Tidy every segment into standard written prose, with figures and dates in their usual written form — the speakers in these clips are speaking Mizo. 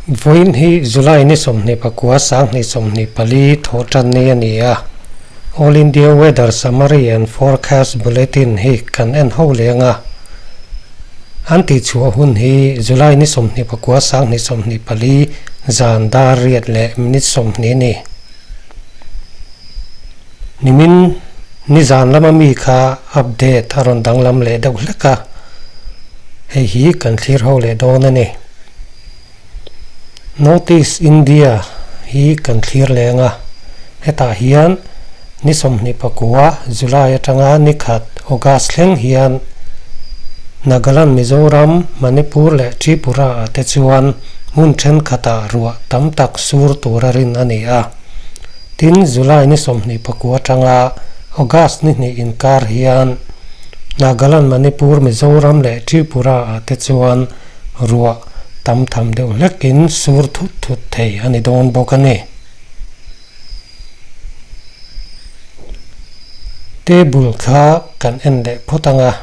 Vawiin hi July ni 24 2024 thawhtan ni a ni a, All India Weather Summary and Forecast Bulletin hi kan en ho leng a. An tihchhuah hun hi July ni 24 2024 zan dar riat leh minute 20 a ni. Nimin nizan lama mi kha update a rawn danglam leh deuh hlek a, hei hi kan thlir ho leh dawn a ni. North East India hi kan thlir leng a, hetah hian ni 24 July atanga ni khat August thleng hian Nagaland, Mizoram, Manipur leh Tripura ah te chuan hmun thenkhatah ruah tam tak sur tura rin a ni a. Tin, July ni 24 atanga August ni hnih inkar hian Nagaland, Manipur, Mizoram leh Tripura ah te chuan ruah tam tham deuh hlekin sur thut thut thei a ni dawn bawk a ni. Table kha kan en leh phawt ang a,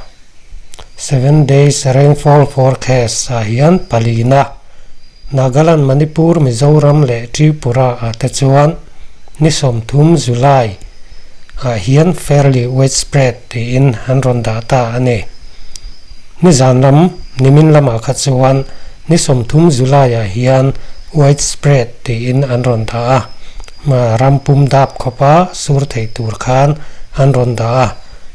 Seven days rainfall forecast ah hian palina, Nagaland, Manipur, Mizoram leh Tripura ah te chuan ni 30 July ah hian fairly widespread tiin an rawn dah ta a ni. Nizan lam nimin lamah kha chuan ni 30 July ah hian widespread tiin an rawn dah a, ram pum dap khawpa sur thei tur khan an rawn dah a,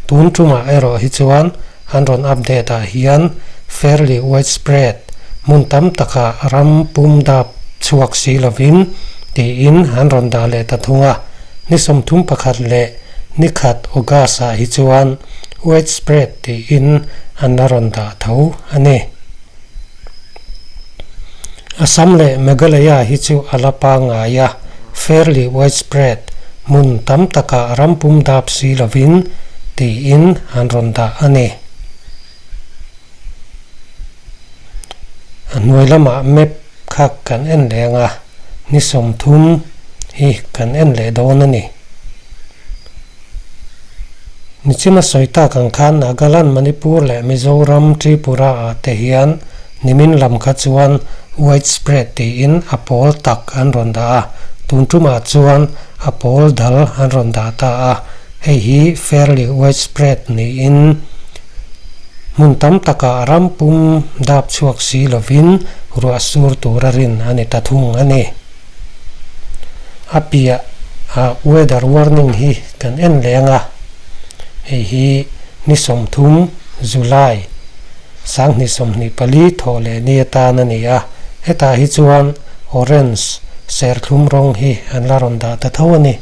tun tumah erawh hi chuan an rawn update ah hian fairly widespread hmun tam takah ram pum dap chhuak si lovin tiin an rawn dah leh ta thung a, ni 31 leh ni khat August ah hi chuan widespread tiin an la rawn dah tho a ni. Assam leh Meghalaya hi chu a la pangngai a, fairly widespread, hmun tam takah ram pum dap si lovin tiin an rawn dah a ni. A hnuai lamah map kha kan en leh ang a, ni 30 hi kan en leh dawn a ni. Nichina sawi tak ang khan Nagaland, Manipur leh Mizoram, Tripura ah te hian nimin lam kha chuan widespread tiin a pawl tak an rawn dah a, tun tumah chuan a pawl dal an rawn dah ta a, hei hi fairly widespread niin hmun tam takah ram pum dap chhuak si lovin ruah sur tura rin a ni ta thung a ni. A piah ah weather warning hi kan en leng a, hei hi ni 30 July 2024 thawh leh ni atan a ni a, hetah hi chuan orange serthlum rawng hi an la rawn dah ta tho a ni.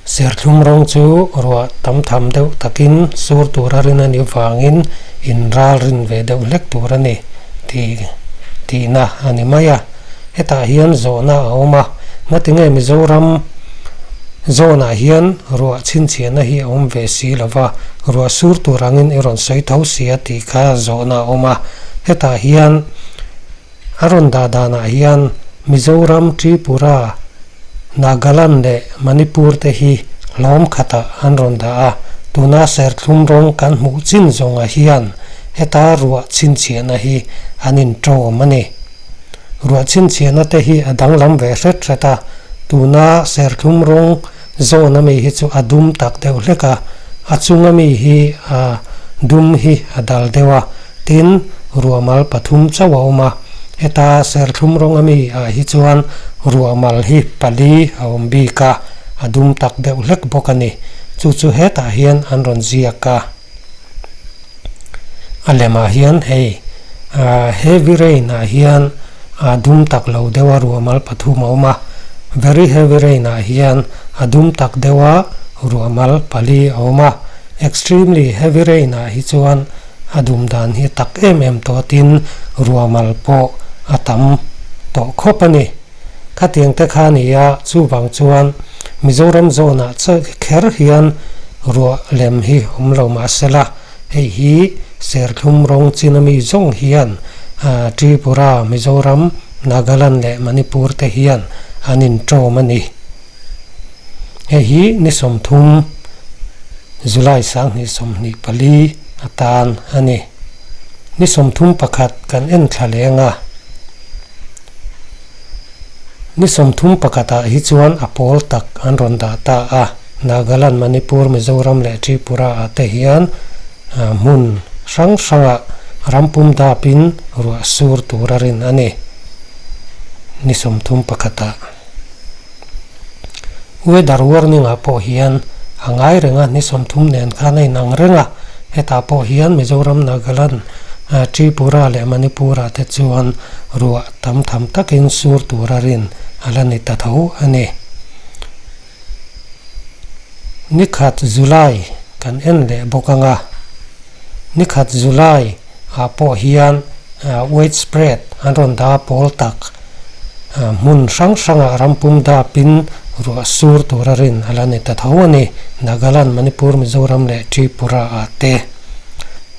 Serthlum rawng chu ruah tam tham deuh takin sur tura rin a nih vangin in ral rin ve deuh hlek tur a ni tih tihna a ni mai a. Hetah hian zawhna a awm a, ngatinge Mizoram zawnah hian ruah chhinchhiahna hi a awm ve si lo va, ruah sur tur angin i rawn sawi tho si a tih kha zawhna a awm a. Hetah hian a rawn dah danah hian Mizoram, Tripura, Nagaland leh Manipur te hi hlawm khatah an rawn dah a, tuna serthlum rawng kan hmuh chin zawngah hian heta ruah chhinchhiahna hi an inṭawm a ni. Ruah chhinchhiahna te hi a danglam ve hret hret a, tuna serthlum rawng zawn ami hi chu a dum tak deuh hlek a, a chung ami hi a dum hi a dal deuh a, tin ruahmal pathum chauh a awm a, heta serthlum rawng ami ah hi chuan ruahmal hi pali a awm bik a, a dum tak deuh hlek bawk a ni. Chu chu hetah hian an rawn ziak a. A lemah hian hei heavy rain ah hian a dum tak lo deuh a ruahmal pathum a awm a, very heavy rain ah hian a dum tak deuh a ruahmal pali a awm a, extremely heavy rain ah hi chuan a dum dan hi tak em em tawh tin ruahmal pawh a tam tawh khawp a ni. Khatiang te kha a ni a, chuvang chuan Mizoram zawnah kher hian ruah lem hi awm lo mah sela, hei hi serthlum rawng chin ami zawng hian Tripura, Mizoram, Nagaland leh Manipur te hian an inṭawm a ni. Hei hi ni 30 July 2024 atan a ni. Ni 31 kan en thla leng a. Ni 31 ah hi chuan a pawl tak an rawn dah ta a. Nagaland, Manipur, Mizoram leh Tripura ah te hian hmun hrang hrangah rampum dapin ruah sur tur a rin a ni. Ni 31 ah. Weather warning ah pawh hian a ngai reng a, ni 30 nen khan a inang reng a, hetah pawh hian Mizoram, Nagaland, Tripura leh Manipur ah te chuan ruah tam tham takin sur tur a rin a la ni ta tho a ni. Ni khat July kan en leh bawk ang a, ni khat July ah pawh hian widespread an rawn dah pawl tak hmun hrang hrangah rampum dapin ruah sur tura rin a la ni ta tho a ni, Nagaland, Manipur, Mizoram leh Tripura ah te.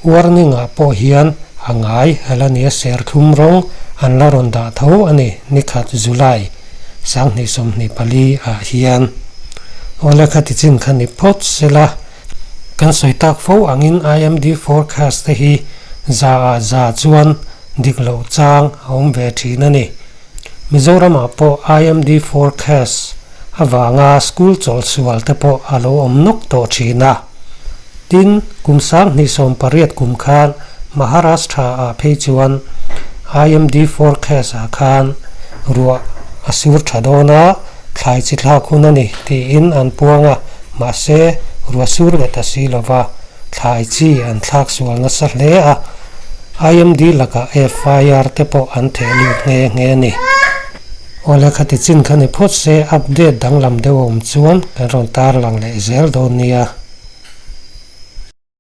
Warning ah pawh hian a ngai a la ni a, serthlum rawng an la rawn dah tho a ni, ni khat July 2024 ah hian. Awle kha tichin kha ni phawt sela. Kan sawi tak fo angin IMD forecast te hi za ah za chuan dik loh chang a awm ve thin a ni. Mizoramah pawh IMD forecast avanga school chawlh sual te pawh a lo awm nawk tawh thin a. Tin, kum 2018 kum khan Maharashtra ah phei chuan IMD forecast ah khan ruah a sur tha dawn a, Thlai chi thlak hun a ni tiin an puang a, mahse ruah sur leh ta si lova thlai chi an thlak sual nasa hle a, IMD lakah FIR te pawh an theh lut nghe nghe a ni. Awle khati chin kha ni phawt se update danglam deuh a awm chuan kan rawn tarlang leh zel dawn nia.